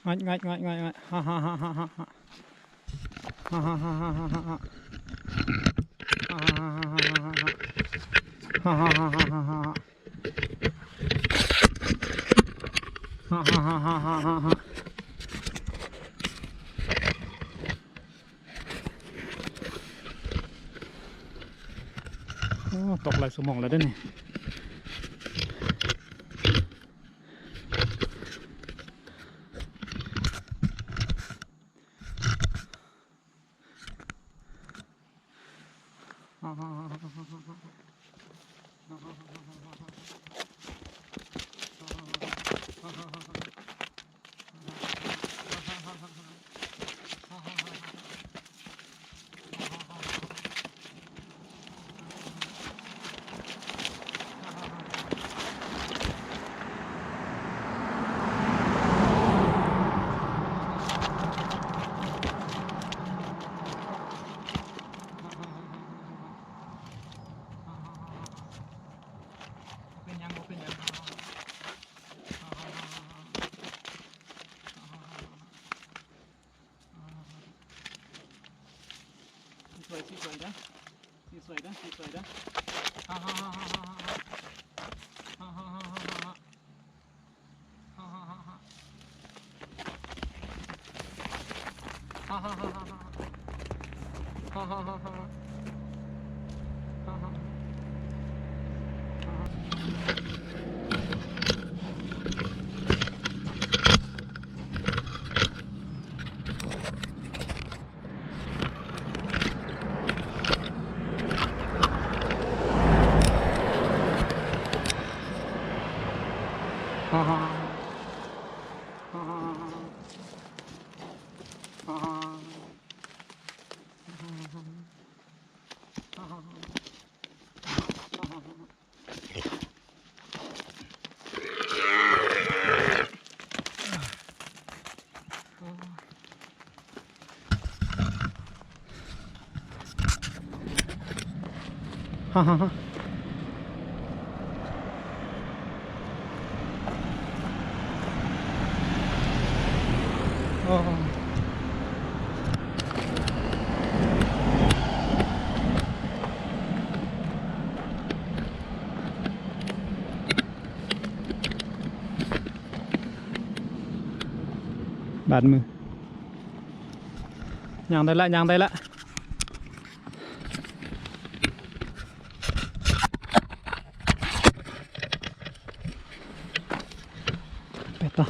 ງ່ອຍໆໆໆໆ ຫາໆໆໆໆ ຫາໆໆໆໆ ຫາໆໆໆ ຫາໆໆໆໆ ຫາໆໆໆໆ ຫາໆໆໆໆ ຫາໆໆໆໆ ຫາໆໆໆໆ ຫາໆໆໆໆ ຫາໆໆໆໆ ຫາໆໆໆໆ ຫາໆໆໆໆ ໂອ້ ຕົກຫຼາຍຊົ່ວໂມງແລ້ວເດ້ນີ້. ບໍ່ເປັນຫຍັງ ບໍ່ເປັນຫຍັງ. ສວຍ ສວຍເດີ ສວຍເດີ ສວຍເດີ. ບາດມື ຍ່າງໄດ້ລະ ຍ່າງໄດ້ລະ. ໄປຕໍ່.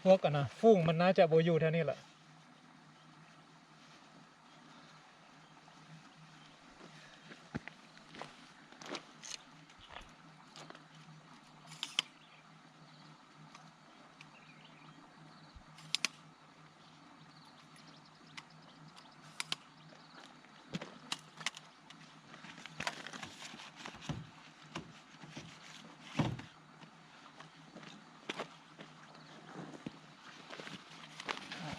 ພວກອັນນະ ຝູງມັນໜ້າຈະບໍ່ຢູ່ແຖວນີ້ລະ.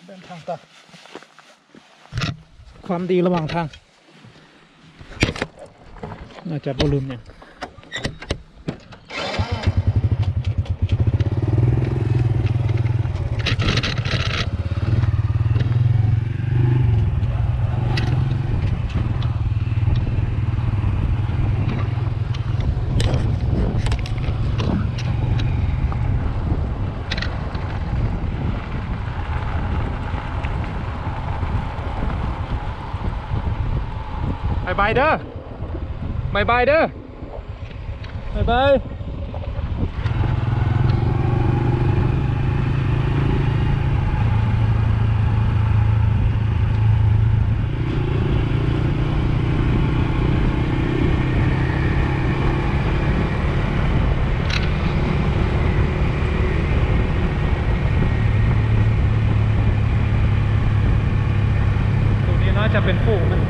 ເດີນທາງຕໍ່ ຄວາມດີລະຫວ່າງທາງ ໜ້າຈະບໍ່ລືມຫຍັງ. ບາຍບາຍເດີ ບາຍບາຍເດີ ບາຍບາຍ. ໂຕນີ້ໜ້າຈະເປັນຝູງມັນ.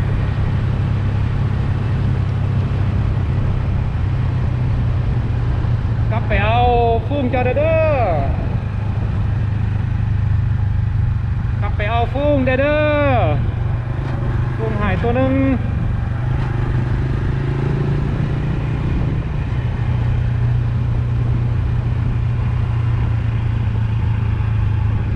ກັບໄປເອົາຝູງເຈົ້າແດ່ເດີ ກັບໄປເອົາຝູງແດ່ເດີ ຝູງຫາຍໂຕໜຶ່ງ.